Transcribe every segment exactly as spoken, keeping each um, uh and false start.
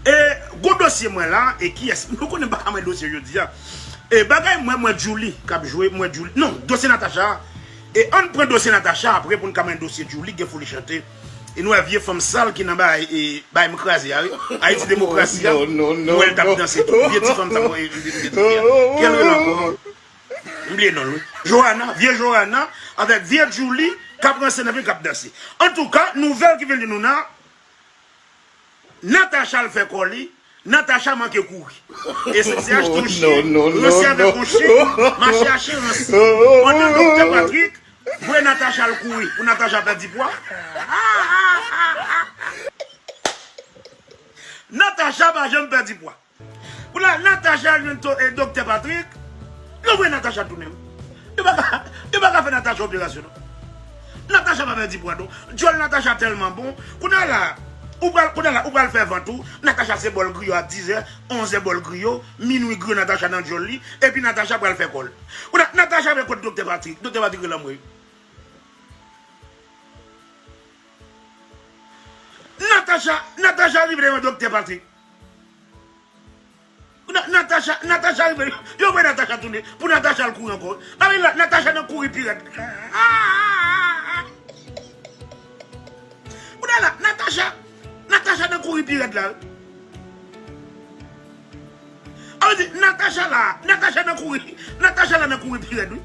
E, gwo dosye mwen la, e kiyès? Nou konnen m pa ka mwen dosye jodi a. E, bagay mwen, mwen Djouly, k ap jwe, mwen Djouly. Non, dosye Natacha. E, ann pran dosye Natacha apre pou n ka mwen dosye Djouly, gen fouli chante. E nou wè vye fanm sal ki nan bay, e, bay m kraze a, wi. Ayiti Demokrasi a. Non, non, non, nou wè l t ap danse tou. Vye ti fanm sa, mwen, e, e, e, e, kèl rele ankò? M bliye non l, wi. Johanna, vye Johanna, avèk vye Djouly, k ap ranse nan vil, k ap danse. Antouka, nouvèl ki vin di nou nan, Natacha al fè kò li, Natacha manke kouri. E se, se achte yon chen, ranse avèk yon chen, mache a chen ranse. Pandan Doktè Patrick voye Natacha al kouri, pou Natacha pèdi pwa. Natacha pa janm pèdi pwa. Kounye a, Natacha al jwenn to-, e, Doktè Patrick, yo voye Natacha tounen. Yo pa ka, yo pa ka fè Natacha operasyon, non. Natacha pa pèdi pwa, non. Djòl Natacha tèlman bon. Kounye a la, ou pral, kounye a la, ou pral fè vant ou. Natacha se bò l griyo a dizè, onzè bò l griyo, minwi griyo Natacha nan djòl li, epi Natacha pral fè kò l. Kounye a, Natacha men kot Doktè Patrick. Doktè Patrick rele anmwey. Natacha, Natacha rive devan Doktè Patrick. Na-, Natacha, Natacha rive, yo voye Natacha tounen, pou Natacha al kouri ankò. Gade la, Natacha nan kouri pi rèd. Kounye a la, Natacha, Natacha nan kouri pi rèd la. A vle di, Natacha la, Natacha nan kouri, Natacha la nan kouri pi rèd, wi.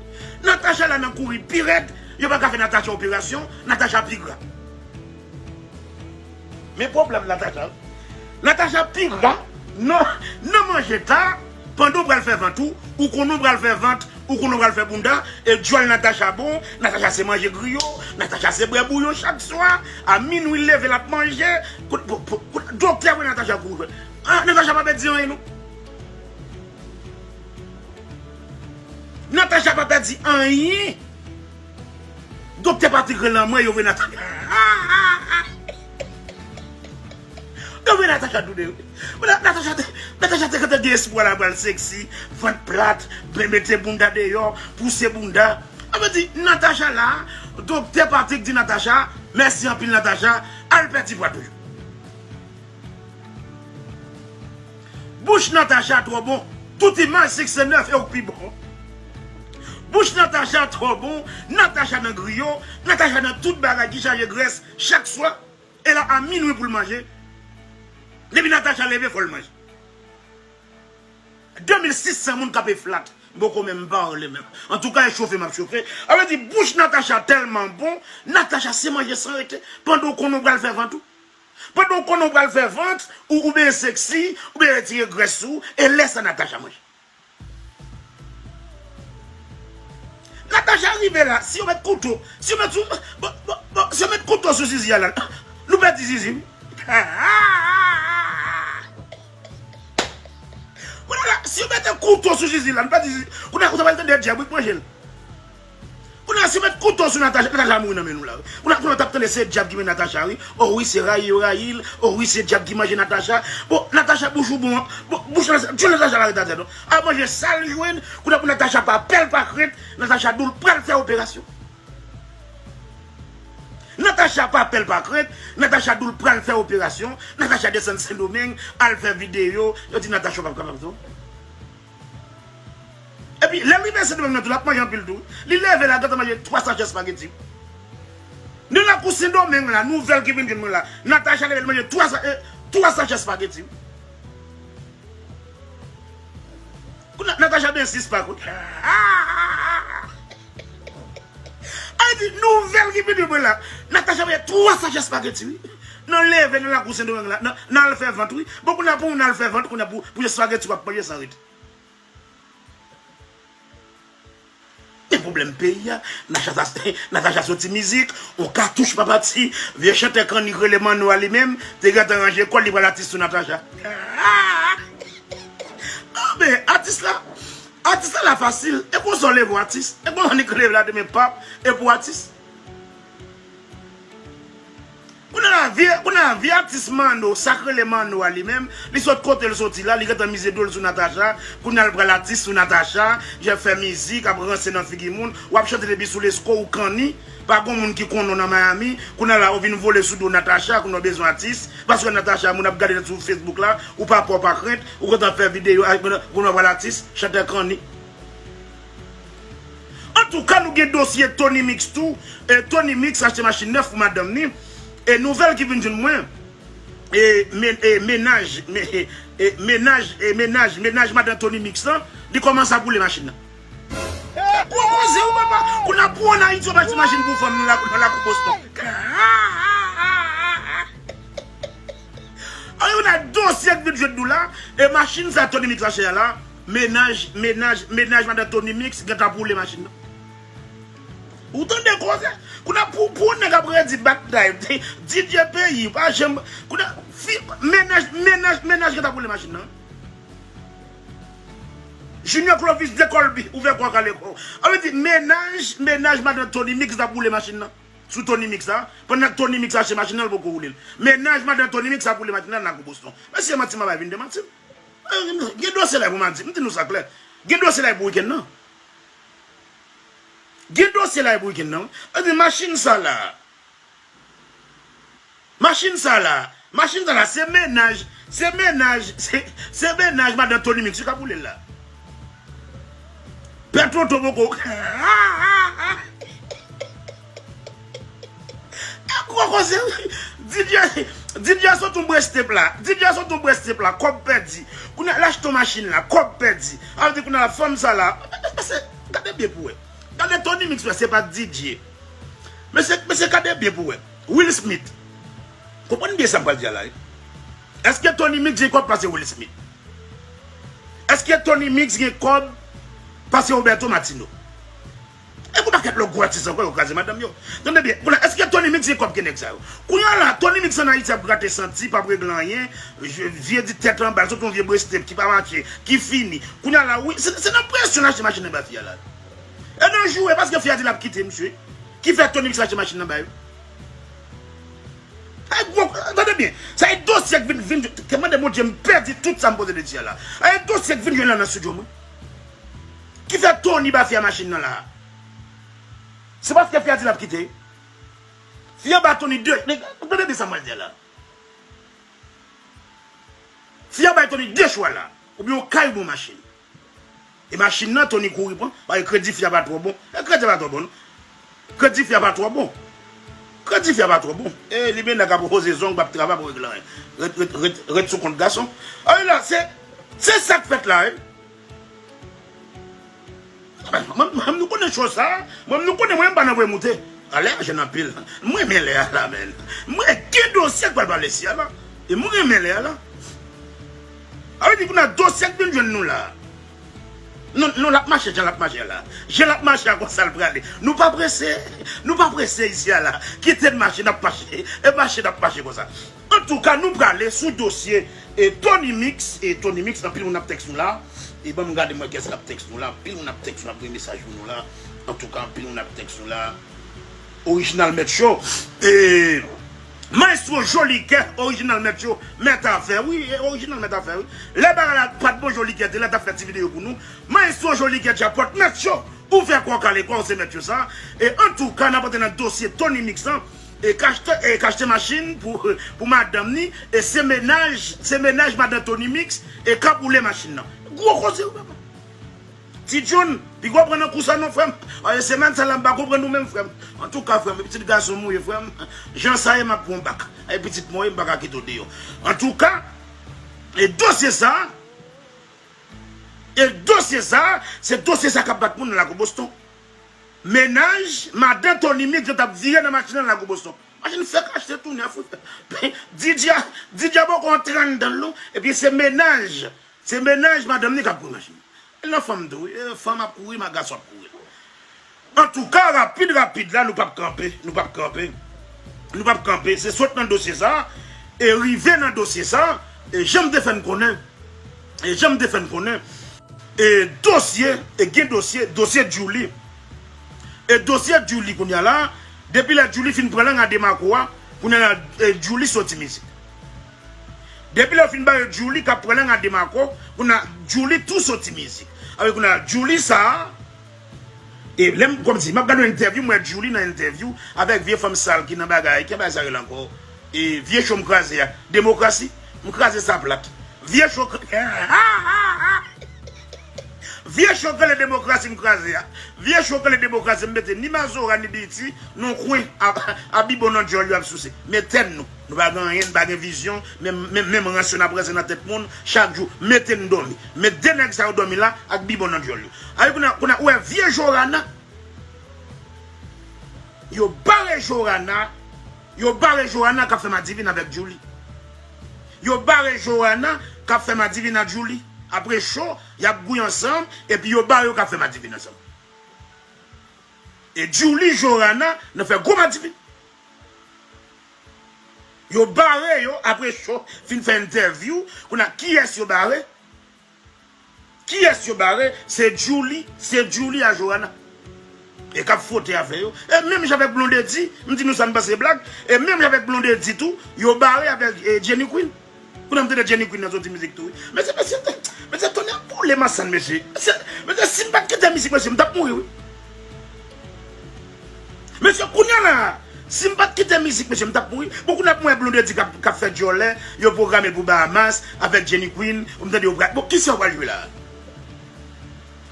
Natacha la nan kouri pi rèd, yo pa ka fè Natacha operasyon, Natacha pi gra. Men pwoblèm Natacha, Natacha pi gra nan, nan manje ta, pandan w pral fè vant ou, ou konnen w pral fè vant, ou konnen w pral fè bounda, e djòl Natacha bon, Natacha se manje griyo, Natacha se bwè bouyon chak swa, a minwi l leve l ap manje, kout, pou, pou, kout, doktè voye Natacha kouri. Ah, Natacha pa pèdi anyen, non. Natacha pa pèdi anyen. Doktè Patrick rele anmwey, yo voye Natacha. Yo voye Natacha tounen. Natacha te, Natacha te gentan gen espwa l ap pral seksi, vant plat, ben mete bounda deyò, pouse bounda. Sa vle di, Natacha la, Doktè Patrick di Natacha, mèsi anpil Natacha, al pèdi pwa toujou. Bouch Natacha twò bon. Tout imaj senk san nèf e ou k pi bon. Bouch Natacha twò bon. Natacha nan griyo. Natacha nan tout bagay ki chaje grès chak swa. E la a minwi pou l manje. Depi Natacha leve, fò l manje. De mil sis san moun k ap e flat. M poko menm pale menm. Antouka, e chofe m ap chofe. Sa vle di, bouch Natacha tèlman bon, Natacha se manje san rete. Pandan w konnen w pral fè vant ou. Pandan w konnen w pral fè vant, ou, oubyen seksi, oubyen retire grès ou, e lè sa Natacha manje. Natacha rive la, si yo met kouto, si yo met sou, bon, bon, bon, si yo met kouto sou zizi a la, nou pèdi zizi, wi. Kounye a la, si yo mete kouto sou zizi la, nou pèdi zizi. Kounye a, ou ta pral tande dyab, wi, k manje l. Kounye a, si yo met kouto sou Natacha, Natacha mouri nan men nou la, wi. Kounye a, kounye a, w t ap tande se dyab ki men Natacha, wi. O wi, se rayi yo rayi l. O wi, se dyab ki manje Natacha. Bon, Natacha, bouch ou bon, bon, bouch Natacha, djòl Natacha pa ret atè, non. Al manje sa l jwenn. Kounye a, pou Natacha pa pè l pa krent, Natacha di w l pral fè operasyon. Natacha pa pè l pa krent, Natacha di w l pral fè operasyon, Natacha desann Sendomeng, al fè videyo, yo di Natacha w p ap kapab tou. Epi, lè l rive Sendomeng nan tou, l ap manje anpil tou. Li leve la, gentan manje twa sachè espageti. Nan lakou Sendomeng la, nouvèl ki vin jwenn mwen la, Natacha leve l manje twa sa-, eh, twa sachè espageti. Kounye a, Natacha ben sis pa kout. Ay di, nouvèl ki vin jwenn mwen la. Natacha voye twa sachè espageti, wi. Nan leve, nan lakou Sendomeng la. Nan, nan al fè vant, wi. Bon, kounye a pou moun al fè vant, kounye a pou, pou espageti w ap manje san rete. Men pwoblèm peyi a, Natacha, Natacha soti mizik, on katouch pa pati, vye chantè kannik rele Manno a li menm, te gentan ranje kò l, li pral atis sou Natacha. Non, men, atis la, atis la, la fasil. E konsa w leve w atis. E konsa nèg leve la demen pap, e pou atis. Kounye a vye, kounye a vye atis Manno, sa k rele Manno a li menm, li sot kote l soti la, li gentan mize do l sou Natacha, kounye a l pral atis sou Natacha, j ap fè mizik, ap ranse nan figi moun, w ap chante depi sou lesko ou kanni, Pa gen moun ki konnen w nan Miami, kounye a la ou vin vole sou do Natacha, kounye a w bezwen atis, paske Natacha, moun ap gade l sou Facebook la, ou pa pè, w pa krent, ou kontan fè videyo, a, kounye a w pral atis, chantè kanni. Antouka, nou gen dosye Tony Mix tou, e Tony Mix achte machin nèf pou madanm ni, e nouvèl ki vin jwenn mwen, e, men- e mennaj, men- e, e mennaj, e mennaj, mennaj madan Tony Mix lan, li kòmanse ap woule machin nan. E gwo koze wi papa. Kounye a pou ann Ayiti, yo pa ti machin pou fanm nan la, nan lakou Boston. Ay, yon dosye k vin jwenn nou la. E machin sa Tony Mix achte a la, mennaj, mennaj, mennaj madan Tony Mix gentan ap woule machin nan. Ou tande koze? Kounye a pou, pou nèg ap redi batay, D J peyi, pa janm, kounye a, fi, mennaj, mennaj, mennaj gentan ap woule machin nan. Junior Clovis de Colby, ouvè kò w, kale kò w. Sa vle di, mennaj, mennaj madan Tony Mix t ap woule machin nan. Sou Tony Mix la, pandan Tony Mix achte machin nan, l poko woule l. Mennaj madan Tony Mix ap woule machin nan nan lakou Boston. Mesye, manti m ap bay vin de manti. Eh, gen dosye la pou m di, m di nou sa klè. Gen dosye la pou wikenn nan. Gen dosye la pou wikenn nan. Sa vle di, machin sa la. Machin sa la, machin sa la, se mennaj, se mennaj, se, se mennaj madan Tony Mix ki ap woule l la. Pè Toto poko. Gwo koze, D J, D J sot yon brestep la, D J sot yon brestep la, kòb pèdi. Kounye a l achte yon machin la, kòb pèdi. Sa vle di kounye a la, fanm sa la, mesye, gade byen pou wè. Gade Tony Mix wè, se pa D J. Mesye, mesye, gade byen pou wè. Will Smith. Konprann byen sa m pral di a la, wi. Èske Tony Mix gen kòb pase Will Smith? Èske Tony Mix gen kòb pase Roberto Martino? E gon pakèt lòt gwo atis ankò, yo kraze madanm yo. Tande byen, kounye a, èske Tony Mix gen kòb ke nèg sa yo? Kounye a la, Tony Mix ann Ayiti ap grate santi, p ap regle anyen, vye di tèt anba, sot yon vye brestep ki pa matche, ki fini. Kounye a la, wi, se, se nan presyon l achte machin nan ba fi a la. E nan joure, paske fi a di l ap kite misye, ki fè Tony Mix achte machin nan ba yo. Ay, gwo, tande byen. Sa e dosye k vin, vin, te mande Bondye m pèdi tout sa m poze de di a la. Ay, dosye k vin jwenn la nan estidyo mwen. Ki fè Tony ba fi a machin nan la. Se paske fi a di l ap kite. Fi a ba Tony de, tande byen sa m pral di a la. Fi a bay Tony de chwa la. Oubyen yon kay oubyen yon machin. E machin nan, Tony kouri pran, paske kredi fi a pa twò bon. E kredi a pa twò bon, non. Kredi fi a pa twò bon. Kredi fi a pa twò bon. E li men nèg ap poze zong, p ap travay, p ap regle anyen. Ret, ret, ret, ret sou kont gason. Ay la, se, se sa k fèt la, wi. Mwen, mwen, nou konnen cho sa, mwen, nou konnen mwen, m pa nan voye moute. Alè a jèn anpil. Mwen renmen lè a la, men. Mwen gen dosye k pral pale isi a la. E mwen renmen lè a la. Sa vle di kounye a dosye k vin jwenn nou la. Non, non, l ap mache jan l ap mache a la. Jan l ap mache a konsa l prale. Nou pa prese. Nou pa prese isi a la. Kite n mache, n ap mache. E mache, n ap mache konsa. Antouka, nou prale sou dosye, e, Tony Mix. E Tony Mix, anpil moun ap tèks nou la. E ban m gade mwen kiyès k ap tèks nou la. Anpil moun ap tèks nou, ap voye mesaj pou nou la. Antouka, anpil moun ap tèks nou la. Orijinal Mèt Show. E, Maestro Jolikè, Orijinal Mèt Show, mèt afè, wi, e, Orijinal mèt afè, wi. Lè bagay la pa t bon, Jolikè te la, t ap fè ti videyo pou nou. Maestro Jolikè Djapòt, Mèt Show, ouvè kò w, kale kò w, se Mèt Show sa. E antouka, n ap antre nan dosye Tony Mix lan. E k achte, e k achte machin pou, pou madanm ni, e se mennaj, se mennaj madan Tony Mix, e k ap woule machin nan. Gwo koze, wi, papa. Ti John, piga w pran nan kou sa non, frè m. Paske semèn sa la, m pa konprann ou menm, frè m. Antouka, frè m, pitit gason m ou ye, frè m. Jan sa ye, m ap pran w bak. Ay, pitit mwen w ye, m pa ka kite w deyò. Antouka, e dosye sa, e dosye sa, se dosye sa k ap bat moun nan lakou Boston. Mennaj madan Tony Mix yo t ap vire nan machin nan lakou Boston. Machin fèk achte tounen a fou. D J, D J poko antre anndan l non. Epi se mennaj, se mennaj madanm ni k ap kouri machin. E nan fanm tou, wi. E fanm ap kouri, ma gason ap kouri. Antouka, rapid, rapid la, nou p ap kanpe, nou p ap kanpe. Nou p ap kanpe, se sot nan dosye sa, e rive nan dosye sa, e jan m te fè n konnen, e jan m te fè n konnen, e dosye, e gen dosye, dosye Djouly. E dosye Djouly kounye a la, depi lè Djouly fin pran lang a Demarco a, kounye a la, e Djouly soti mizik. Depi lè yo fin ba yo Djouly k ap pran lang a Demarco, kounye a Djouly tou soti mizik. Sa vle di kounye a Djouly sa a, E lè m, kòmsi, m ap gade yon entèvyou, m wè Djouly nan entèvyou avèk vye fanm sal ki nan bagay, ki bagay sa rele ankò? E vye cho m kraze a. Demokrasi, m kraze sa plat. Vye cho k-, vye cho k rele demokrasi m kraze a. Vye cho k rele demokrasi m mete ni mazora ni B E T nan yon kwen a, a bibon nan dyòl yo ap souse. Men tèt nou. Nou pa gen anyen, nou pa gen vizyon, menm, menm, menm rans yo n ap ranse nan tèt moun, chak jou, mete n dòmi. Met de nèg sa yo dòmi la ak bibon nan dyòl yo. Ayi kounye a, kounye a, ou wè vye Jorana, yo bare Jorana, yo bare Jorana k ap fè madivin avèk Djouly. Yo bare Jorana k ap fè madivin ak Djouly. Apre cho, y ap gouye ansanm, epi yo bare yo k ap fè madivin ansanm. E Djouly, Jorana, nan fè gwo madivin. Yo bare yo apre cho, fin fè entèvyou, kounye a kiyès yo bare? Kiyès yo bare? Se Djouly, se Djouly a Jorana. E k ap fwote afè yo. E menm jan avèk Blondedy, m di nou sa n panse blag, e menm jan avèk Blondedy tou, yo bare avèk, e, Jenny Queen. Kounye a m tande Jenny Queen nan soti mizik tou, wi. Mesye, mesye, mesye, tonnè boule masann, mesye. Mesye, mesye, si m pa t kite mizik, mesye, m t ap mouri, wi. Mesye, kounye a la, si m pa t kite mizik, mesye, m t ap mouri. Bon, kounye a pou mwen Blondedy k ap, k ap fè djòlè, yo pwograme l pou Bahamas, avèk Jenny Queen, ou m tande yo pral, bon, kisa yo pral jwe la?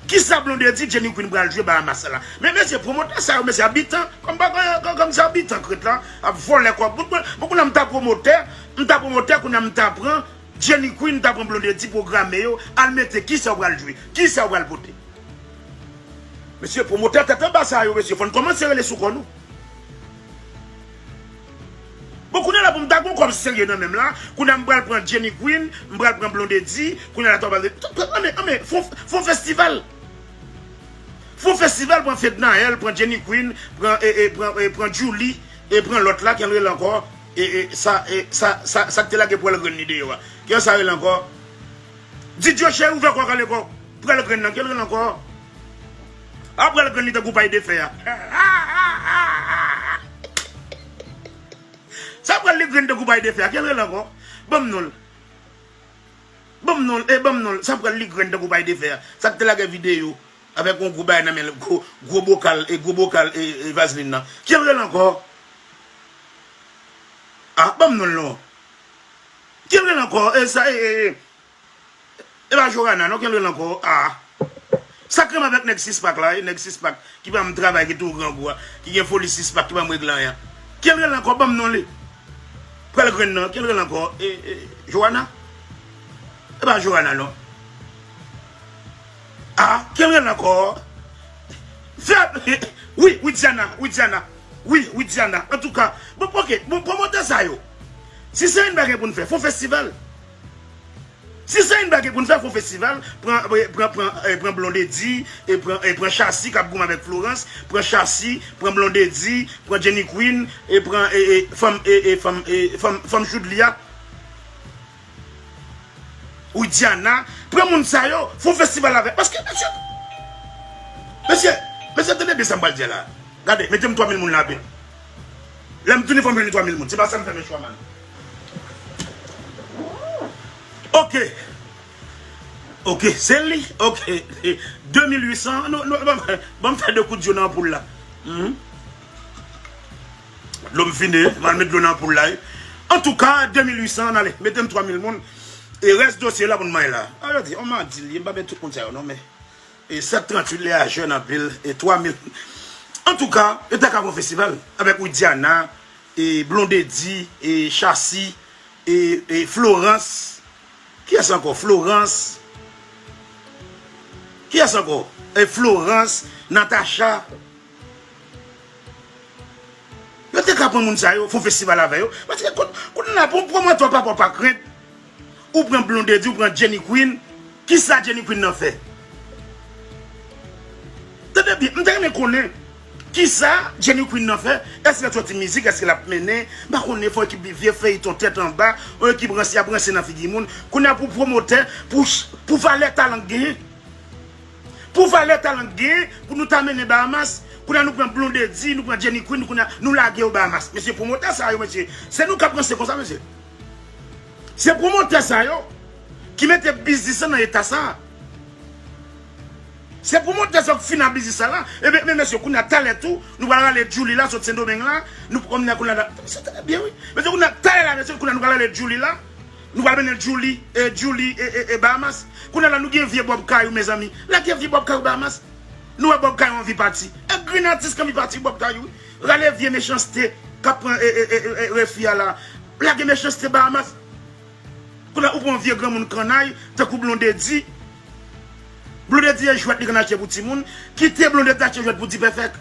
Kisa Blondedy, Jenny Queen pral jwe Bahamas la? Men mesye, pwomotè sa yo, mesye, abitan, kòm pa, kòm, kòm se abitan k ret la, ap vòlè kòb. Bon, bon, bon, kounye a m ta pwomotè, m ta pwomotè, kounye a m ta pran Jenny Queen, m ta pran Blondedy, pwograme yo, al mete kisa yo pral jwe, kisa yo pral pote. Mesye, pwomotè tèt anba sa yo, mesye, fò n kòmanse rele sou kò nou. Bon, kounye a la pou m ta gon kòb serye nan men m la, kounye a m pral pran Jenny Queen, m pral pran Blondedy, kounye a la tou pral, anmen, anmen, fè yon, fè yon festival. Fè yon festival, pran Fednaelle, pran Jenny Queen, pran, e, e, pran, e, pran Djouly, e pran lòt la, ki l rele ankò, e, e, sa, e, sa, sa, sa k te lage pwèl grenn li deyò a. Ki sa rele ankò? Didyo cheri, ouvè kò w, kale kò w. Pwèl grenn nan, ki l rele ankò? A, pwèl grenn li tankou pay de fè a. Sa pwèl li grenn tankou pay de fè a, ki l rele ankò? Ban m non l. Ban m non l, e ban m non l. Sa pwèl li grenn tankou pay de fè a. Sa k te lage videyo avèk yon gwo bagay nan men l, gwo, gwo bokal, e gwo bokal, e, e vazlin nan. Ki l rele ankò? A, ban m non l non. Ki l rele ankò? E sa, e, e, e. E pa Jorana, non, ki l rele ankò? A. Sa k renmen avèk nèg six pack la, e, nèg six pack ki ban m travay, ki tou grangou a, ki gen foli six pack, ki ban m regle anyen. Ki l rele ankò? Ban m non li. Pwèl grenn nan, ki l rele ankò? E, e, Jorana? E pa Jorana, non. A, ki l rele ankò? Fè, wi, Widiana, Widiana. Wi, Widiana. Antouka, bon, oke, bon, pwomotè sa yo. Si se yon bagay pou n fè, fè yon festival. Si se yon bagay pou n fè, fè yon festival, pran, pran, pran, e, pran Blondedy, e pran, e pran Chassi k ap goumen avèk Florence, pran Chassi, pran Blondedy, pran Jenny Queen, e pran, e, e, fanm, e, e, fanm, e, fanm, fanm Joudli a. Widiana, pran moun sa yo, fè yon festival avèk. Paske, mesye, mesye, mesye, tande byen sa m pral di a la. Gade, mete m twa mil moun la, byen. Lè m tounen, fò m jwenn twa mil moun. Se pa sa m fè, mesye Aman. Oke. Oke, se li. Oke. De mil uit san. Non, non, ban m, ban m fè de kout dlo nan anpoul la. Mhm. Dlo m fini, m al met dlo nan anpoul la, wi. Antouka, de mil uit san, ann ale. Mete m twa mil moun. E rès dosye la pou n manyen la. A, yo di, on m'a dit, m pa met tout moun sa yo, non, men. E sèt trant uit, lè a jèn anpil, e twa mil. Antouka, yo ta ka fè yon festival avèk Widiana, e Blondedy, e Chassi, e, e Florence. Kiyès ankò? Florence. Kiyès ankò? E Florence, Natacha. Yo te ka pran moun sa yo, fè yon festival avè yo. Paske kounye a, pou, pou mwen, twa papa pa krent. Ou pran Blondedy, ou pran Jenny Queen. Kisa Jenny Queen nan fè? Tande byen, m ta renmen konnen kisa Jenny Queen nan fè. Èske l soti mizik, èske l ap mennen? M pa konnen, fè yon ekip vye feyton tèt anba, yon ekip ranse, y ap ranse nan figi moun. Kounye a pou pwomotè, pou, pou valè talan k genyen. Pou valè talan k genyen, pou nou ta mennen Bahamas, kounye a nou pran Blondedy, nou pran Jenny Queen, kounye a nou lage yo Bahamas. Mesye pwomotè sa yo, mesye. Se nou k ap ranse konsa, mesye. Se pwomotè sa yo ki mete biznis lan nan eta sa. Se pwomotè sa k fin ak biznis sa la. Ebyen, men mesye, kounye a talè tou, nou pral rale Djouly la, sot Sendomeng la. Nou pran kounye a la. Se trè byen, wi. Mesye, kounye a talè la, mesye, kounye a nou pral rale Djouly la. Nou pral mennen Djouly, e, Djouly, e, e, e, Bahamas. Kounye a la, nou gen vye Bob Kayou, mezanmi. Lage vye Bob Kayou Bahamas. Nou wè Bob Kayou anvi pati. E grenn atis ki anvi pati, Bob Kayou, wi. Rale vye mechanste k ap pran, e, e, e, e, e, refi a la. Lage mechanste Bahamas. Kounye a ou pran vye granmoun kannay, tankou Blondedy. Blondedy e jwèt li konn achte pou timoun. Kite Blondedy achte jwèt pou Dipèfèk.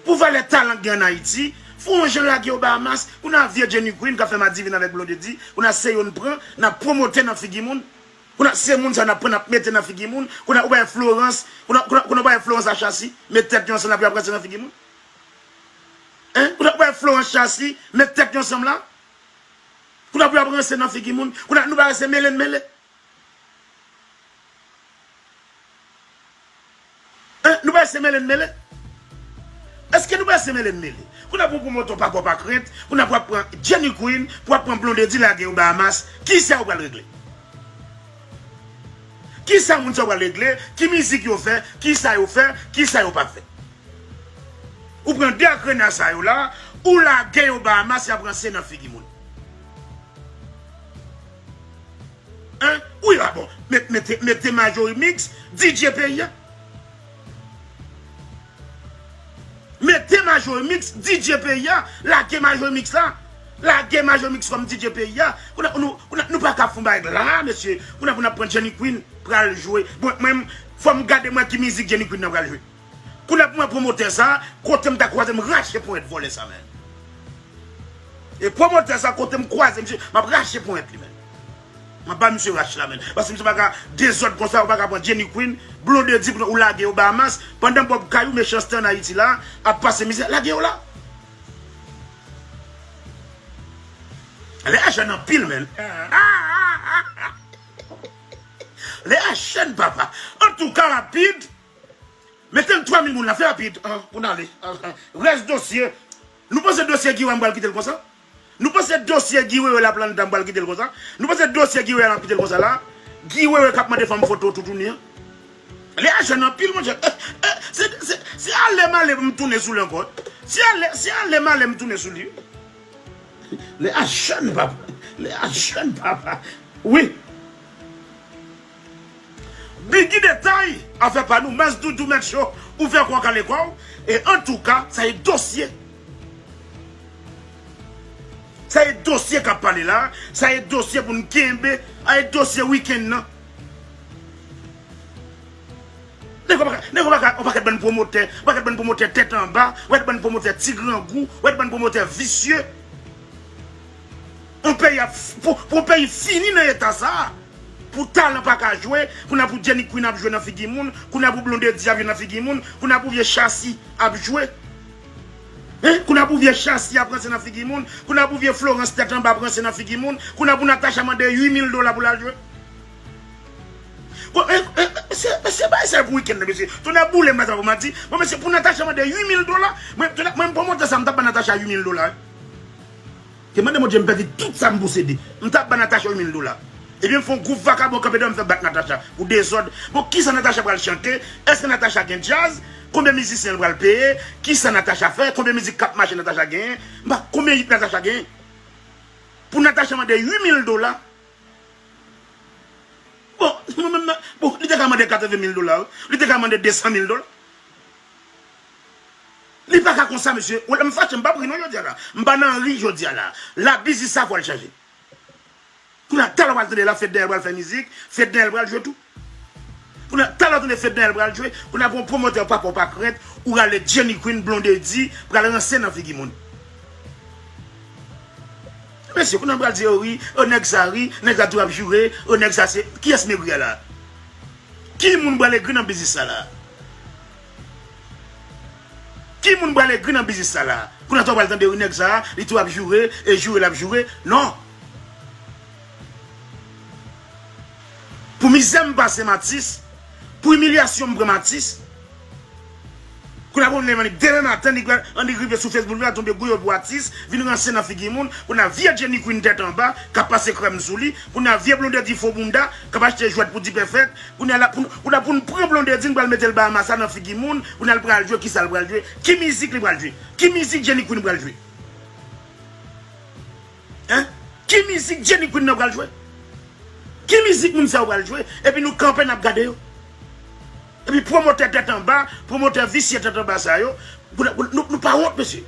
Pou valè talan k gen ann Ayiti, fè yon jan lage yo Bahamas. Kounye a vye Jenny Queen k ap fè madivin avèk Blondedy. Kounye a se yo n pran, n ap pwomotè nan figi moun. Kounye a se moun sa n ap pran, n ap mete nan figi moun. Kounye a ou bay Florence, kounye a, kounye a, kounye a ou bay Florence a Chassi, met tèt yo ansanm, l ap ranse nan figi moun. Hein? Kounye a ou bay Florence Chassi, met tèt yo ansanm la. Kounye a pou y ap ranse nan figi moun. Kounye a nou pa wè se mele n mele. Hein? Nou pa wè se mele n mele. Èske nou pa wè se mele n mele? Kounye a pou pwomotè pa pè pa krent, kounye a pou ap pran Jenny Queen, pou ap pran Blondedy lage yo Bahamas. Kisa yo pral regle? Kisa moun sa yo pral regle? Ki mizik yo fè? Kisa yo fè? Kisa yo pa fè? Ou pran de akrena sa yo la, ou lage yo Bahamas, y ap ranse nan figi moun. Hein? Wi, a bon. Met, mete, mete Majori Mix, D J peyi a. Mete Majori Mix, D J peyi a. Lage Majori Mix la. Lage Majori Mix kòm D J peyi a. Kounye a, nou, kounye a, nou pa ka fè yon bagay la, mesye. Kounye a pou n ap pran Jenny Queen pral jwe. Bon, mwen, fò m gade mwen ki mizik Jenny Queen nan pral jwe. Kounye a pou mwen pwomotè sa, kote m ta kwaze m rache ponyèt vòlè sa, men. E pwomotè sa, kote m kwaze misye, m ap rache ponyèt li, men. M ap ba misye rach la, men. Paske misye pa ka dezòd konsa, ou pa ka pran Jenny Queen, Blondedy pou ou lage yo Bahamas, pandan Bob Kayou, mechanste ann Ayiti la, ap pase mizè, lage yo la. Lè a jèn anpil, men. Lè a jèn, papa. Antouka, rapid. Mete l twa mil moun la, fè rapid, ah, pou n ale. Ah, ah. Rès dosye. Nou panse dosye Guy Wewe m pral kite l konsa? Nou panse dosye Guy Wewe Laplanta m pral kite l konsa? Nou panse dosye Guy Wewe a n ap kite l konsa la? Guy Wewe k ap mande fanm foto toutouni an. Lè a jèn anpil, monchè. Eh, eh, se, se, se ale m ale m tounen sou li ankò. Se ale, se ale m ale m tounen sou li. Lè a jèn, papa. Lè a jèn, papa. Wi. Biggie Detay, afè pa nou, Mas Doudou Mèt Cho, ou fè kwa kale kwa w, e antouka, sa e dosye. Sa e dosye k ap pale la, sa e dosye pou n kenbe, sa e dosye wikenn nan. Nèg yo pa ka, nèg yo pa ka, yon pakèt bann pwomotè, yon pakèt bann pwomotè tèt anba, yon pakèt bann pwomotè ti grangou, yon pakèt bann pwomotè visye. Yon peyi ap, pou, pou yon peyi fini nan eta sa a, pou talan pa ka jwe, kounye a pou Jenny Queen ap jwe nan figi moun, kounye a pou Blondedy ap jwe nan figi moun, kounye a pou vye Chassi ap jwe. Hein? Kounye a pou vye Chassi ap ranse nan figi moun, kounye a pou vye Florence tèt anba ap ranse nan figi moun, kounye a pou Natacha mande uit mil dola pou l al jwe. Bon, e, e, e, se, se bagay sa pou wikenn nan, mesye. Tonnè boule m, sa pou m di. Bon, mesye, pou Natacha mande uit mil dola, mwen, tonnè, mwen, pwomotè sa, m t ap ba Natacha uit mil dola, wi. Te mande Bondye m pèdi tout sa m posede. M t ap ba Natacha uit mil dola. Ebyen, m fè yon gwoup vakabon kanpe devan m fè bat Natacha pou dezòd. Bon, kisa Natacha pral chante? Èske Natacha gen djaz? Konbyen mizisyen l pral peye? Kisa Natacha fè? Konbyen mizik k ap mache Natacha genyen? M pa konbyen hit Natacha genyen? Pou Natacha mande uit mil dola. Bon, mwen menm, bon, li te ka mande katreven mil dola, wi. Li te ka mande de san mil dola. Li pa ka konsa, mesye. Ou wè, m fache, m p ap ri non jodi a la. M pa nan ri jodi a la. La, biznis sa fò l chanje. Kounye a, talè w pral tande la, Fednaelle pral fè mizik, Fednaelle pral jwe tou. Kounye a, talè w tande Fednaelle pral jwe, kounye a, pou yon pwomotè pa pè w pa krent, ou rale Jenny Queen, Blondedy, pral ranse nan figi moun. Mesye, kounye a pral di, o wi, o nèg sa wi, nèg sa tou ap joure, o nèg sa se, kiyès m ap ri a la? Ki moun pral egri nan biznis sa la? Ki moun pral egri nan biznis sa la? Kounye a tou pral tande wi nèg sa, li tou ap joure, e joure l ap joure. Non. Pou mizè m pase m atis, pou imilyasyon m pran m atis. Kounye a bon, lè Annik, demen maten, Annik rive sou Facebook, li al tonbe gwo yo pou atis, vin ranse nan figi moun. Kounye a vye Jenny Queen tèt anba, k ap pase krèm sou li. Kounye a vye Blondedy fo bounda, k ap achte jwèt pou Dipèfèt. Kounye a la, pou, kounye a pou n pran Blondedy, n pral mete l Bahamas la nan figi moun. Kounye a l pral jwe, kisa l pral jwe? Ki mizik li pral jwe? Ki mizik Jenny Queen pral jwe? Hein? Ki mizik Jenny Queen nan pral jwe? Ki mizik moun sa yo pral jwe? Epi nou kanpe n ap gade yo. Epi pwomotè tèt anba, pwomotè visye tèt anba sa yo, nou, nou, nou pa wont, mesye?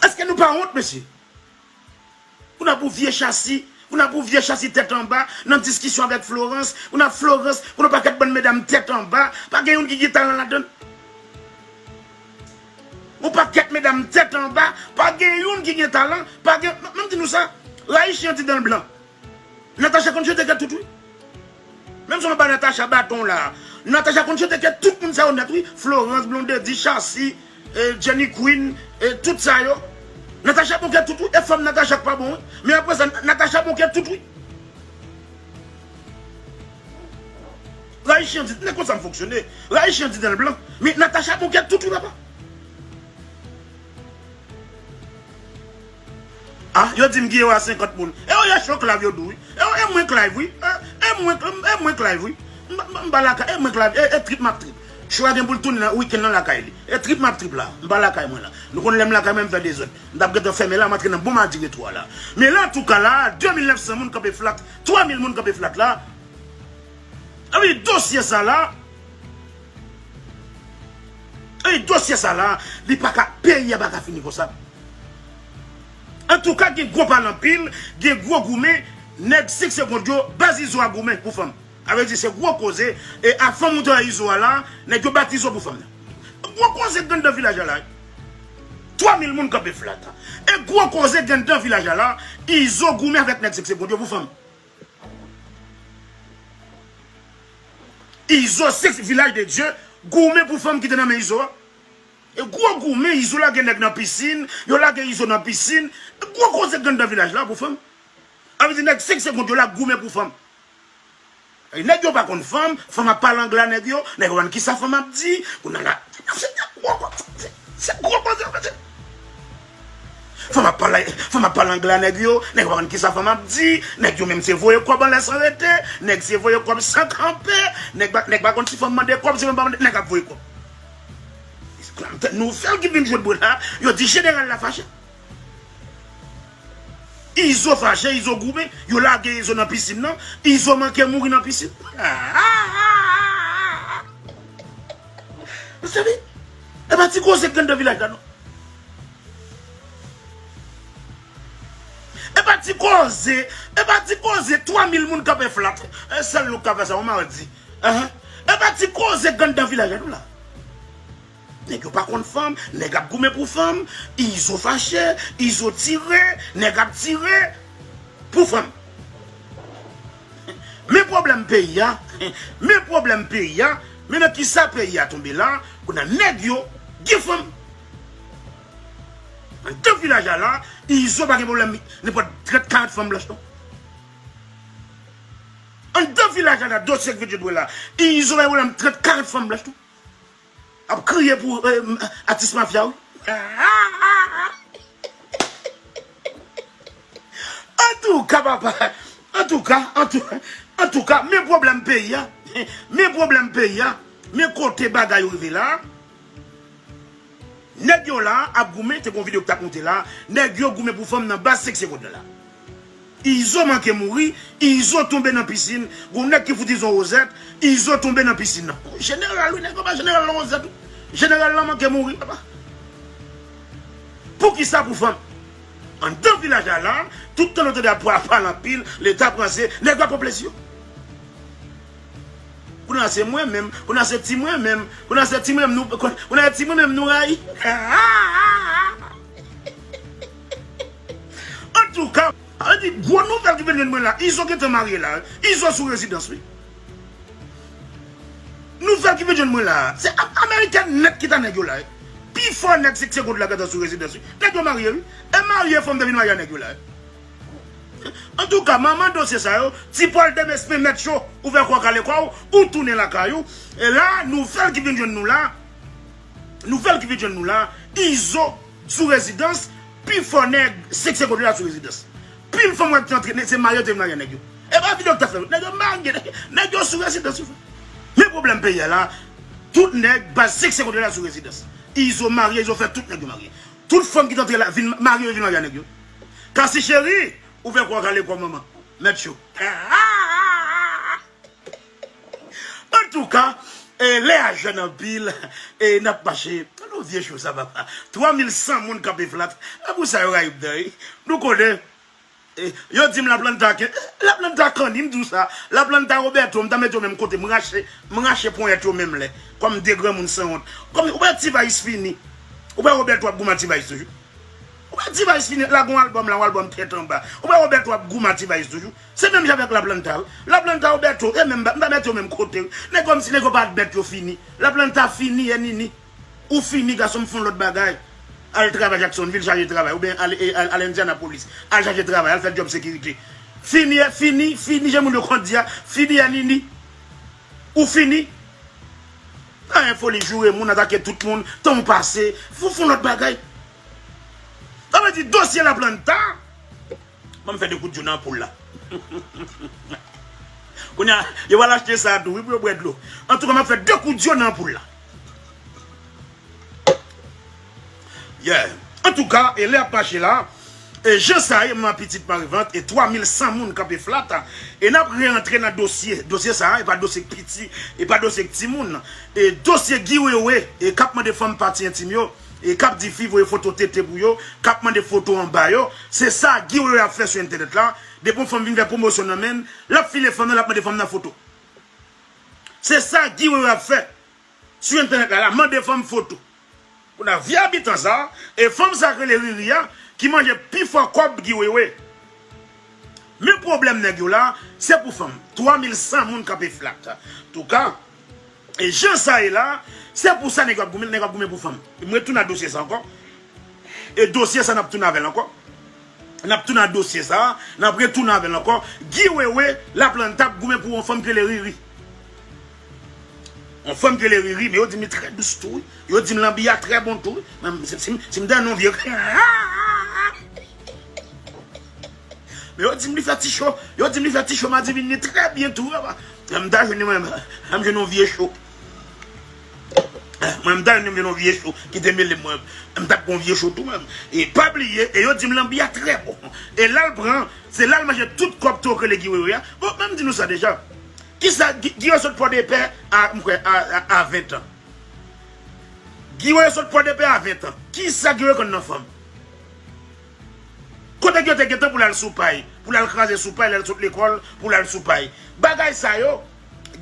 Èske nou pa wont, mesye? Kounye a pou vye Chasi, kounye a pou vye Chasi tèt anba, nan diskisyon avèk Florence, kounye a Florence, kounye a yon pakèt bann medam tèt anba, pa gen youn ki gen talan ladan l. Yon pakèt medam tèt anba, pa gen youn ki gen talan, pa gen, m, m di nou sa, rayi chen di dan l blan. Natacha konn chante kè tout, wi. Menm si w ap ba Natacha baton la. Natacha konn chante kè tout moun sa yo nèt, wi. Florence, Blondedy, Chasi, eh, Jenny Queen, eh, tout sa yo. Natacha bon kè tout, wi. E fanm Natacha k pa bon, wi. Men apre sa, Natacha bon kè tout, wi. Rayi chen di, nèg konn sa m fonksyone. Rayi chen di dan l blan. Men Natacha bon kè tout, wi, papa. Ah, yo di m Guillaume a senkant moun. E yo ye cho Clive yo dou, wi. E yo, e mwen Clive, wi. E, e mwen, e mwen Clive, wi. M, m, m pa lakay, e mwen Clive, e, e trip m ap trip. Cho a gen pou l tounen nan wikenn nan lakay li. E trip m ap trip la. M pa lakay mwen la. Nou konn lè m lakay mwen, m fè dezòd. M t ap gentan fèmen la, m antre nan bon madi retwo a la. Men la, antouka la, de mil nèf san moun kanpe flat, twa mil moun kanpe flat la. Epi dosye sa la, epi dosye sa la, li pa ka, peyi a pa ka fini konsa. Antouka, gen gwo pale anpil, gen gwo goumen, nèg senk segonn yo, baz Izo a goumen pou fanm. Sa vle di se gwo koze, e a fanm ou te wè Izo a la, nèg yo bat Izo pou fanm nan. Gwo koze k anndan vilaj la la. Twa mil moun kanpe flat. E gwo koze k anndan vilaj la la, Izo goumen avèk nèg senk segonn yo pou fanm. Izo, sèks, Vilaj de Dye, goumen pou fanm ki te nan men Izo a. E gwo goumen, Izo lage nèg nan pisin, yo lage Izo nan pisin. Gwo koze k anndan vilaj la pou fanm. Sa vle di nèg senk segonn yo la goumen pou fanm. E nèg yo pa konn fanm, fanm ap pale anglè a nèg yo, nèg yo pa konn kisa fanm ap di, kounye a la, se gwo koze, se, se gwo koze, mesye. Fanm ap pale, fanm ap pale anglè a nèg yo, nèg yo pa konn kisa fanm ap di, nèg yo menm se voye kòb anlè san rete, nèg se voye kòb san kanpe, nèg pa, nèg pa konn si fanm mande kòb, si fanm pa mande, nèg ap voye kòb. Nouvèl ki vin jwe bri la, yo di jeneral la fache. Izo fache, Izo goumen, yo lage Izo nan pisin nan, Izo manke mouri nan pisin. Mezanmi, e pa ti koze k anndan vilaj la non. E pa ti koze, e pa ti koze, twa mil moun kanpe flat. E sèl nou k ka fè sa, yon mardi. Ahan. E pa ti koze k anndan vilaj la non la. Nèg yo pa konn fanm, nèg ap goumen pou fanm, Izo fache, Izo tire, nèg ap tire pou fanm. Men pwoblèm peyi a, men pwoblèm peyi a, men nan kisa peyi a tonbe la, kounye a nèg yo gen fanm. Anndan vilaj la la, Izo pa gen pwoblèm, nenpòt trant karant fanm blanch non. Anndan vilaj la la, dosye k vin jwe dwe la, Izo pa gen pwoblèm trant karant fanm blanch non. Ap kriye pou, eh, atis mafya, wi. Antouka, papa, antouka, antouka, antouka, men pwoblèm peyi a, men pwoblèm peyi a, men kote bagay yo rive la. Nèg yo la ap goumen, te gon videyo k t ap monte la, nèg yo goumen pou fanm nan baz senk segonn nan la. Izo manke mouri, Izo tonbe nan pisin, gon nèg ki fout Izo wozèt, Izo tonbe nan pisin nan. Jeneral wi, nèg yo ba jeneral lan wozèt wi. Jeneral lan manke mouri, papa. Poukisa pou fanm? Anndan vilaj la la, tout tan nou tande ap pale anpil, Leta pran se, nèg yo ap pran plezi yo. Kounye a se mwen menm, kounye a se ti mwen menm, kounye a se ti mwen menm nou, kounye a se ti mwen menm nou rayi. Antouka, an di gwo nouvèl ki vin jwenn mwen la, Izo gentan marye la, Izo sou rezidans wi. Nouvèl ki vin jwenn mwen la, se a-, amerikèn nèt ki ta nèg yo la wi. Pifò nèg sèks se kont la gentan sou rezidans wi. Nèg yo marye wi. E marye fanm te vin marye a nèg yo la wi. Antouka, manman dosye sa yo, Ti Pòl Demesmin mèt cho, ouvè kò w, kale kò w, ou tounen lakay ou. E la, nouvèl ki vin jwenn nou la, nouvèl ki vin jwenn nou la, Izo sou rezidans, pifò nèg senk segonn la sou rezidans. Pil fanm wè ki antre, se marye yo te vin marye nèg yo. E pa videyo ki ta fè, nèg yo marye, nèg yo sou rezidans, wi frè. Men pwoblèm peyi a la, tout nèg baz senk segonn la sou rezidans. Izo marye, Izo fè tout nèg yo marye. Tout fanm ki t antre la, vin marye yo, vin marye a nèg yo. Kasi cheri, ouvè kò w, kale kò w manman. Mèt cho. Antouka, e, lè a jèn anpil, e, n ap mache. Gade yon vye cho sa, papa. Twa mil san moun kanpe flat. E pou sa yo rayi m nan, wi. Nou konnen, e, yo di m Laplanta, ke, Laplanta kanni, m di w sa. Laplanta Roberto, m ta mete yo menm kote, m rache, m rache ponyèt yo menm lè. Kòm de granmoun sanwont. Kòm, ou wè T-Vice fini. Ou wè Roberto ap goumen ak T-Vice toujou. Ou wè T-Vice fini, lage yon albòm la, yon albòm tèt anba. Ou wè Roberto ap goumen ak T-Vice toujou. Se menm jan avèk Laplanta, wi. Laplanta, Roberto, e menm, m pa mete yo menm kote, wi. Nèg kòmsi nèg yo pa t bèt, yo fini. Laplanta fini, e Nini. Ou fini, gason, m fè yon lòt bagay. Al travay Jacksonville, chache travay. Oubyen al, e, al, al Indianapolis. Al chache travay, al fè djòb sekirite. Fini, e fini, fini, jan moun yo konn di a. Fini, e Nini. Ou fini. Anyen foli joure moun, atake tout moun, tan w pase, fou fon lòt bagay. Sa vle di dosye Laplanta. Ban m fè de kout dyo nan anpoul la. Kounye a, yo pral achte sa tou, wi, pou yo bwè dlo. Antouka, m ap fè de kout dyo nan anpoul la. Yeah. Antouka, e lè ap mache la, e jan sa ye, manman pitit mari vant, e twa mil san moun kanpe flat, e n ap reantre nan dosye. Dosye sa, e pa dosye k piti, e pa dosye k timoun. E dosye Guy Wewe, e k ap mande fanm pati entim yo, e k ap di fi voye foto tete pou yo, k ap mande foto anba yo. Se sa Guy Wewe ap fè sou entènèt la. Depi yon fanm vin fè pwomosyon nan men l, l ap file fanm nan, l ap mande fanm nan foto. Se sa Guy Wewe ap fè sou entènèt la, l ap mande fanm foto. Kounye a, vye abitan sa, e fanm sa k rele Riri a, ki manje pifò kòb Guy Wewe. Men pwoblèm nèg yo la, se pou fanm. Twa mil san moun kanpe flat. Antouka, e jan sa ye la, se pou sa nèg yo ap goumen, nèg yo ap goumen pou fanm. M retounen a dosye sa ankò. E dosye sa, n ap tounen avè l ankò. N ap tounen a dosye sa, n ap retounen avè l ankò. Guy Wewe, Laplanta ap goumen pou yon fanm ki rele Riri. Yon fanm ki rele Riri, men yo di m li trè dous tou, wi. Yo di m lanbi a trè bon tou, wi. Men si, si, si m ta nan yon vye. Men yo di m li fè ti cho, yo di m li fè ti cho madivin li trè byen tou, wi, papa. Lè m ta jwenn li, mwen, m jwenn yon vye cho. Mwen, m ta jwenn yon vye cho ki te mele mwen. M t ap pran yon vye cho tou, menm. E pa bliye, e yo di m lanbi a trè bon. E l al pran, se l al manje tout kòb tou k rele Guy Wewe a. Bon, men m di nou sa deja. Kisa, Guy, Guy Wewe sot Pòdepè a, m kwè, a, a, a ven tan. Guy Wewe sot Pòdepè a ven tan. Kisa Guy Wewe konn nan fanm? Kote Guy Wewe te gentan pou l al sou pay, pou l al kraze sou pay, lè l sot lekòl, pou l al sou pay. Bagay sa yo,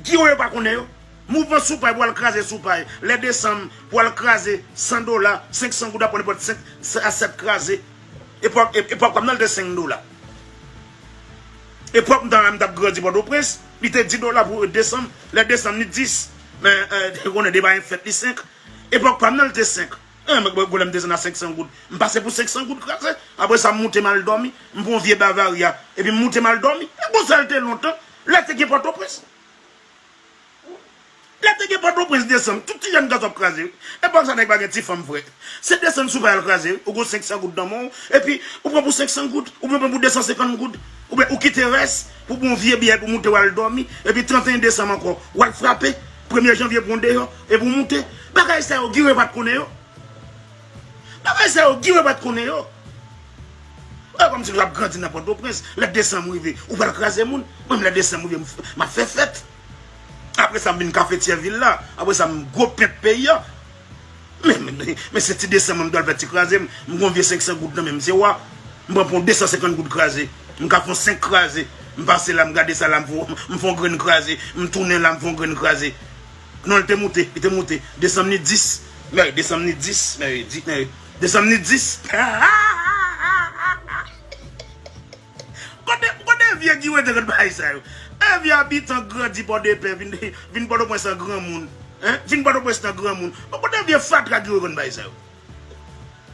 Guy Wewe pa konnen yo. Mouvman sou pay pou al kraze sou pay. Lè desanm pou al kraze san dola, senk san goud ap pran nenpòt senk a sèt kraze. Epòk, e- epòk pa m nan li te senk dola. Epòk m t ap grandi Pòtoprens, li te dis dola pou desanm. Lè desanm li dis. Men, e, konnen depi fèt li senk. Epòk pa m nan li te senk. E, mwen, mwen, lè m desann a senk san goud. M pase pou senk san goud kraze. Apre sa, m moute m al dòmi. M pran yon vye Bavaria. Epi m moute m al dòmi. E konsa l te lontan. Lè te gen Pòtoprens. Lè te gen Pòtoprens desanm, tout ti jèn gason ap kraze, wi. Epòk sa nèg pa gen ti fanm vre. Se desann sou pay al kraze, wi. Ou gon senk san goud nan men w, epi ou pran pou senk san goud, oubyen ou pran pou de san senkant goud, oubyen ou kite rès pou pran yon vye biyè pou moute w al dòmi, epi tranteyen desanm ankò, w al frape, premye janvye pran w deyò, epi w moute. Bagay sa yo, Guy Wewe pa t konnen yo. Bagay sa yo, Guy Wewe pa t konnen yo. Wè, kòmsi l ap grandi nan Pòtoprens. Lè desanm rive, ou pral kraze moun. Mwen menm, lè desanm rive, m f- m ap fè fèt. Apre sa, m vin kafetyè vil la. Apre sa, m gwo pent peyi a. Men, men, men, men se ti desanm mwen, m dwe al fè ti kraze m. M gon vye senk san goud nan men m, se wa. M pran pou de san senkant goud kraze. M ka fè yon senk kraze. M pase la, m gade sa la, m fè, m fè yon grenn kraze. M tounen la, m fè yon grenn kraze. Non, li te moute, li te moute. Desanm ni dis. Mèri, desanm ni dis. Mèri, di, mèri. Desanm ni dis. Kote, kote vye Guy Wewe te konn bagay sa yo? E vye abitan grandi Pòdepè, vin, vin Pòtoprens an granmoun. Hein? Vin Pòtoprens an granmoun. Bon, kote vye fatra Guy Wewe konn bagay sa yo?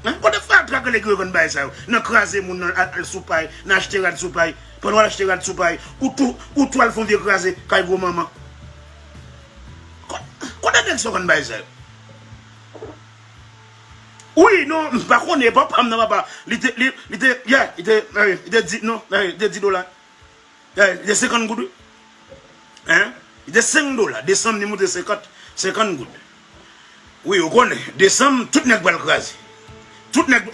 Hein? Kote frè a t ka rele ki yo konn bay sa yo? Nan kraze moun, nan al, al sou pay, nan achte rad sou pay. Pandan w al achte rad sou pay, ou tou, ou tou al fè yon vye kraze kay gwo manman. Ko-, kote nèg sa yo konn bay sa yo? Wi, non, m pa konnen, papa m nan, papa. Li te, li, li te, yeah, li te, eh, li te di, non, eh, li te di dola. Eh, li te senkant goud, wi. Hein? Li te senk dola, desanm li moute senkant, senkant goud. Wi, ou konnen, desanm, tout nèg pral kraze. Tout nèg.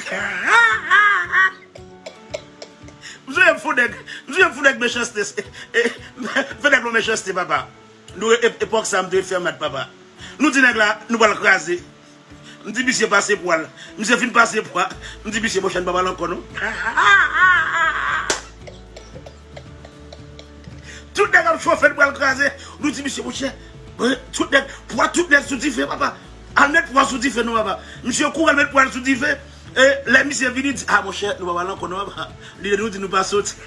M sonje m fè nèg, m sonje m fè nèg mechanste, eh, eh, fè nèg yon mechanste, papa. Nou, e-, epòk sa, m te fè mat, papa. Nou di nèg la, nou pral kraze. M di misye pase pwa l. Misye fin pase pwa. M di misye, monchè, n pa pale ankò, non. Tout nèg ap chofe, n pral kraze. Nou di misye, monchè, tout nèg, pwa tout nèt sou dife, papa. Al met pwa sou dife, non, papa. Misye kouri al met pwa l sou dife. E lè misye vini, di, a, monchè, nou pa pale ankò, non, papa. Li, nou di nou pa soti.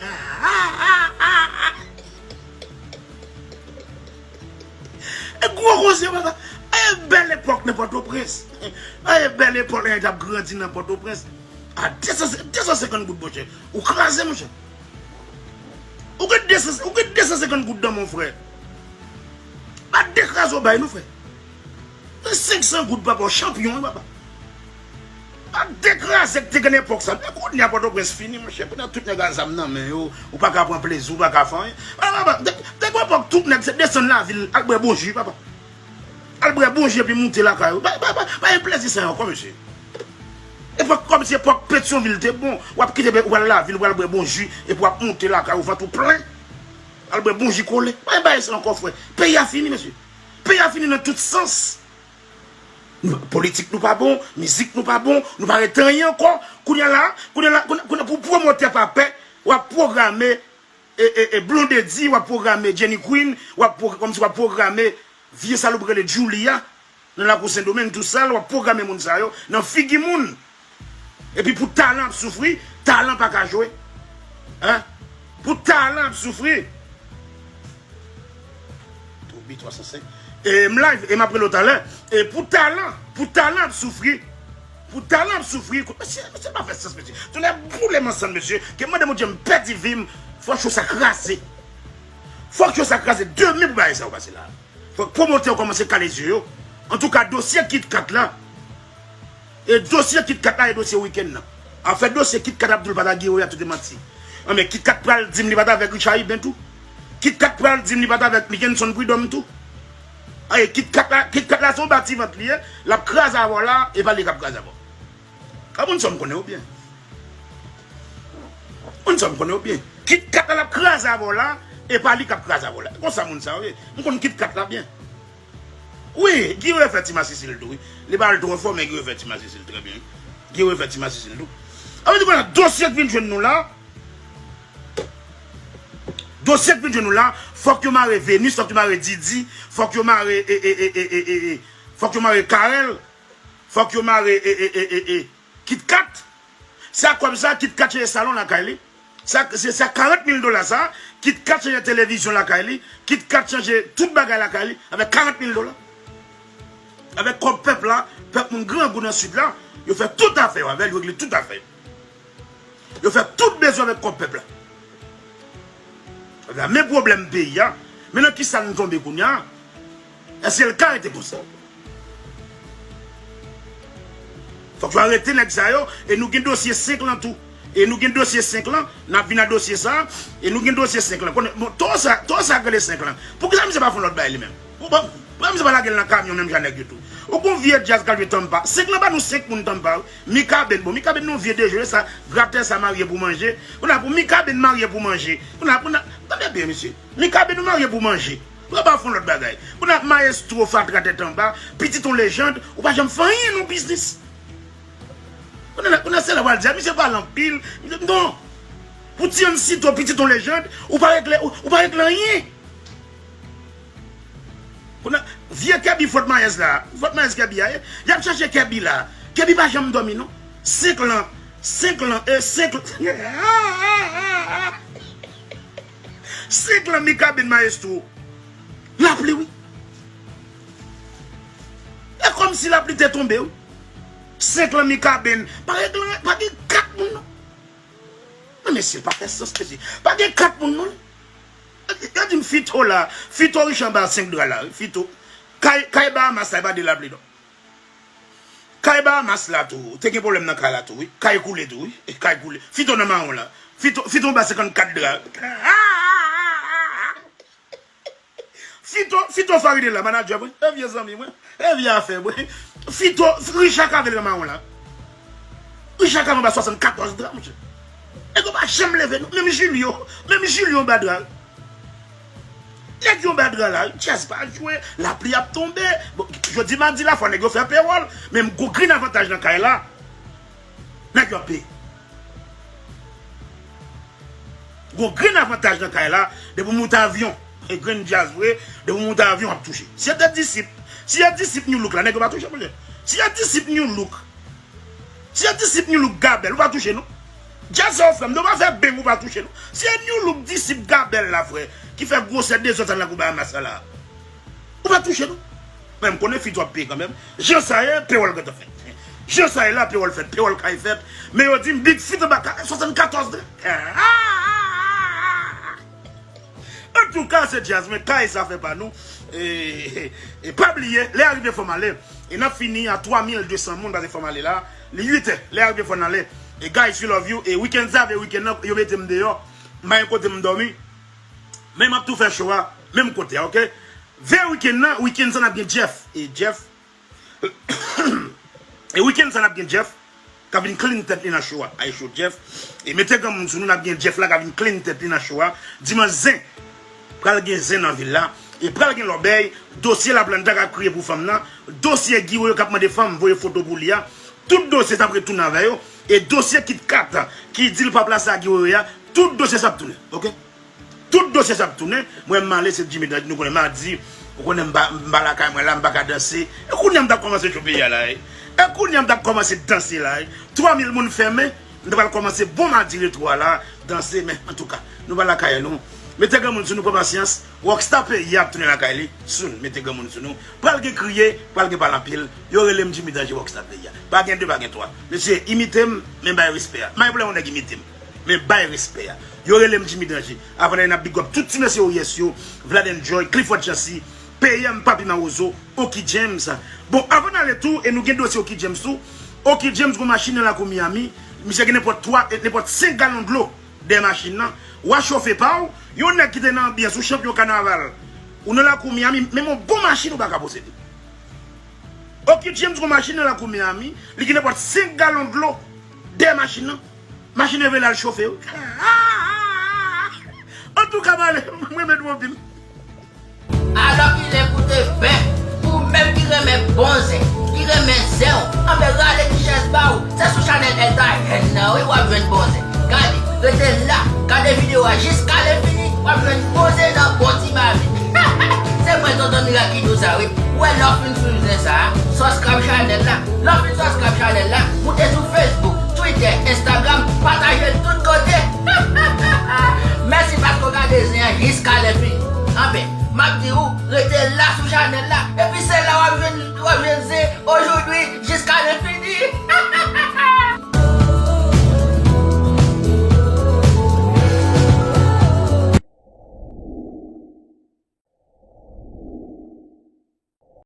E gwo koze, papa. E bèl epòk nan Pòtoprens. E bèl epòk lè nèg t ap grandi nan Pòtoprens. A de san, de san senkant goud, monchè. Ou kraze, monchè. Ou gen de san, ou gen de san senkant goud nan men w, frè. Pa dekraze w bay, non, frè. Senk san goud, papa, w chanpyon, wi, papa. Pa dekraze k te gen epòk sa. Men kounye a Pòtoprens fini, monchè. Kounye a tout nèg a zam nan men yo. Ou pa ka pran plezi, ou pa ka fè anyen. Papa, papa, te, te gen epòk tout nèg se desann lavil, al bwè bon ji, papa. Al bwè bon ji epi moute lakay ou. Pa, pa, pa, pa gen plezi sa ankò, mesye. Epòk kòmsi epòk Petyonvil te bon. W ap kite, w al lavil, w al bwè bon ji, epi w ap moute lakay ou, vant ou plen. Al bwè bon ji kole. Pa gen bagay sa ankò, frè. Peyi a fini, mesye. Peyi a fini nan tout sans. Nou, politik nou pa bon, mizik nou pa bon, nou pa ret anyen ankò. Kounye a la, kounye a la, kounye, kounye a pou pwomotè pa pè, w ap pwograme, e, e, e, Blondedy, w ap pwograme Jenny Queen, w ap pwo-, kòmsi w ap pwograme vye salopri rele Djoulia, nan lakou Sendomeng, tou sal, w ap pwograme moun sa yo, nan figi moun. Epi pou talan ap soufri, talan pa ka jwe. Hein? Pou talan ap soufri. Toby twa san senk. E m live, e m ap rele w talè. E pou talan, pou talan ap soufri. Pou talan ap soufri. Mesye, mesye pa fè sans, mesye. Tonnè boule m ansanm, mesye. Ke mande Bondye m pèdi vi m. Fòk cho sa kraze. Fòk cho sa kraze. Demen pou bagay sa yo pase la. Fòk pwomotè yo kòmanse kale zye yo. Antouka, dosye Kit Kat la, e dosye Kit Kat la, e dosye wikenn nan. Afè dosye Kit Kat, Abdoul pa ta giwe a, tout e manti. Anben, Kit Kat pral di m li pa t avèk Richard Iben tou. Kit Kat pral di m li pa t avèk Mickenson Prud'homme tou. Aye, Kit Kat la, Kit Kat la se yon bativant li ye, l ap kraze avè w la, e pa li k ap kraze avè w. A moun sa m konnen yo byen. Moun sa m konnen yo byen. Kit Kat la l ap kraze avè w la, e pa li k ap kraze avè w la. Konsa moun sa yo ye. M konn Kit Kat la byen. Wi, Guy refè ti masisil tou, wi. Li pa al twò fò, men Guy refè ti masisil trè byen. Guy refè ti masisil tou. A vle di kounye a dosye k vin jwenn nou la, dosye k vin jwenn nou la, fòk yo mare Venus, fòk yo mare Didi, fòk yo mare, e, e, fòk yo mare Carel, fòk yo mare, e, e, e, e, e, Kit Kat. Se a kòb sa, Kit Kat chanje salon lakay li. Sa, se, se a karant mil dola sa, Kit Kat chanje televizyon lakay li, Kit Kat chanje tout bagay lakay li, avèk karant mil dola. Avèk kòb pèp la, pèp moun grangou nan sid la, yo fè tout afè yo avè l, yo regle tout afè yo. Yo fè tout bezwen avèk kòb pèp la. Sa vle di, men pwoblèm peyi a, men nan kisa nou tonbe kounye a? Èske l ka rete konsa? Fòk yo arete nèg sa yo, e nou gen dosye senk lan tou. E nou gen dosye senk lan, n ap vin a dosye sa, e nou gen dosye senk lan. Konnen, bon, to sa, to sa k rele senk lan. Poukisa misye pa fè yon lòt bagay li menm? Bon, bon, poukisa misye pa lage l nan kamyon menm jan nèg yo tou? Ou gon vye djaz k al jwe tanmpa. Senk lan ba nou senk moun tanmpa, wi. Mikaben, bon, Mikaben nou vye dejole sa, gratè sa marye pou manje. Kounye a pou Mikaben marye pou manje. Kounye a, kounye a, tande byen, mesye. Mikaben nou marye pou manje. Ou pa fè yon lòt bagay. Kounye a, mayestwo fatra tèt anba, pitit yon lejand, ou pa janm fè anyen nan biznis. Kounye a, kounye a se la w al di, a, misye pale anpil. Non. Pou ti ansito, pitit yon lejand, ou pa regle, ou, ou pa regle anyen. Kounye a, vye Kèbi Fòt Mayès la, Fòt Mayès Kèbi a ye, y ap chache Kèbi la. Kèbi pa janm dòmi, non. Senk lan, senk lan, e senk lan. Senk lan Mikaben mayestwo. Lapli, wi. E kòmsi lapli te tonbe, wi. Senk lanmi kabenn. Pa gen, pa gen kat moun non. Non, mesye, pa fè sans, mesye. Pa gen kat moun non. Yo di m Fito la. Fito riche anba senk dra la. Fito. Kay, kay Bahamas la, e pa de lapli non. Kay Bahamas la tou. Te gen pwoblèm nan kay la tou, wi. Kay koule tou, wi. Kay koule. Fito nan mawon la. Fito, Fito anba senkannkat dra. Fito, Fito Faridela, manadjè mwen, e vye zanmi mwen, e vye afè mwen. Fito, Richard Cavé nan mawon la. Richard Cavé anba swasannkatòz dra, monchè. Nèg yo pa janm leve non. Menm Julio, menm Julio anba dra. Nèg yo anba dra la, djaz pa jwe, lapli ap tonbe. Bon, jodi madi la, fò nèg yo fè pewòl. Men m gon grenn avantaj nan kay la. Nèg yo ap peye. Gon grenn avantaj nan kay la, depi w moute avyon, e grenn djaz vre, depi w moute avyon, w ap touche. Si yo te disip, si yo disip New Look la, nèg yo pa touche, monchè. Si yo disip New Look, si yo disip New Look Gabèl, ou pa touche, non. Djaz sa yo, frè m, nou pa fè beng, ou pa touche, non. Si yo New Look disip Gabèl la, frè, ki fè gwosè dezòd sa nan kou Bahamas la, ou pa touche, non. Men m konnen Fito ap peye kanmenm. Jan sa ye, pewòl gentan fèt. Jan sa ye la, pewòl fèt, pewòl kay fèt. Men yo di m Big Fito anba ka-, swasannkatòz dra. Antouka, se djaz, men kay sa fè pa nou. E, e, e pa bliye, lè a rive fò m ale. E n ap fini a twa mil de san moun, paske fò m ale la. Li uit è, lè a rive fò n ale. E guys, we love you. E wikenn sa, vye wikenn nan, yo mete m deyò. M pa gen kote m dòmi. Men m ap tou fè show a, menm kote a, oke? Vye wikenn nan, wikenn sa n ap gen Jeff. E Jeff, e wikenn sa n ap gen Jeff, k ap vin clean tèt li nan show a. Ay show Jeff. E mete granmoun sou nou, n ap gen Jeff la k ap vin clean tèt li nan show a. Dimanch zen, pral gen zen nan vil la. E pral gen lòbèy, dosye Laplanta k ap kriye pou fanm nan, dosye Guy Wewe k ap mande fanm voye foto pou li a. Tout dosye sa ap retounen avè yo. E dosye Kit Kat ki di l pa plase a Guy Wewe a, tout dosye sa ap tounen, oke? Tout dosye sa ap tounen. Mwen, m ale, se Jimmy Danje. Nou konnen madi, ou konnen m pa, m pa lakay mwen la, m pa ka danse. E kounye a m t ap kòmanse cho peyi a la, e. E kounye a m t ap kòmanse danse la, e. Twa mil moun fèmen, m ta pral kòmanse bon madi retwo a la, danse, men antouka, nou pa lakay nou. Mete granmoun sou nou, pran pasyans. Rockstar peyi a ap tounen lakay li, soon, mete granmoun sou nou. Pral gen kriye, pral gen pale anpil. Yo rele m Jimmy Danje, Rockstar peyi a. Pa gen de, pa gen twa. Mesye, imite m, men bay respè a. M pa gen pwoblèm yon nèg imite m. Men bay respè a. Yo rele m Jimmy Danje. Avan n ale, n ap big up tout ti mesye O Y S yo, Vlad Enjoy, Clifford Chancy, P M, Papi Mawozo, Oki James. Bon, avan n ale tou, e nou gen dosye Oki James tou. Oki James gon machin nan lakou Miami. Misye gen nenpòt twa, e nenpòt senk galon dlo dèyè machin nan. W a chofe pa w, yon nèg ki te nan anbyans, ou chanpyon kanaval. Ou nan lakou Miami, menm yon bon machin ou pa ka posede. Oki James gon machin nan lakou Miami, li gen nenpòt senk galon dlo dèyè machin nan. Machin leve l al chofe, wi. Antouka, m ale, mwen renmen nou anpil. Alò kilè koute bèf, ou menm ki renmen bon zen, ki renmen zen w, anben rale ti chèz ba w, se sou chanèl Elta N nan wi w ap jwenn bon zen. Gade, rete la, gade videyo a jiska l fini, w ap jwenn bon zen nan bon ti mamit. Se mwen tonton mirak ki di w sa wi. Ou wè lè w fin swiv zen sa a, subscribe chanèl la. Lè w fin subscribe chanèl la, moute sou Facebook, Twitter, Instagram, pataje l tout kote. Mèsi paske w gade zen an jiska lè fini. Anben, m ap di w, rete la sou chanèl la. Epi se la w ap jwenn, w ap jwenn zen, o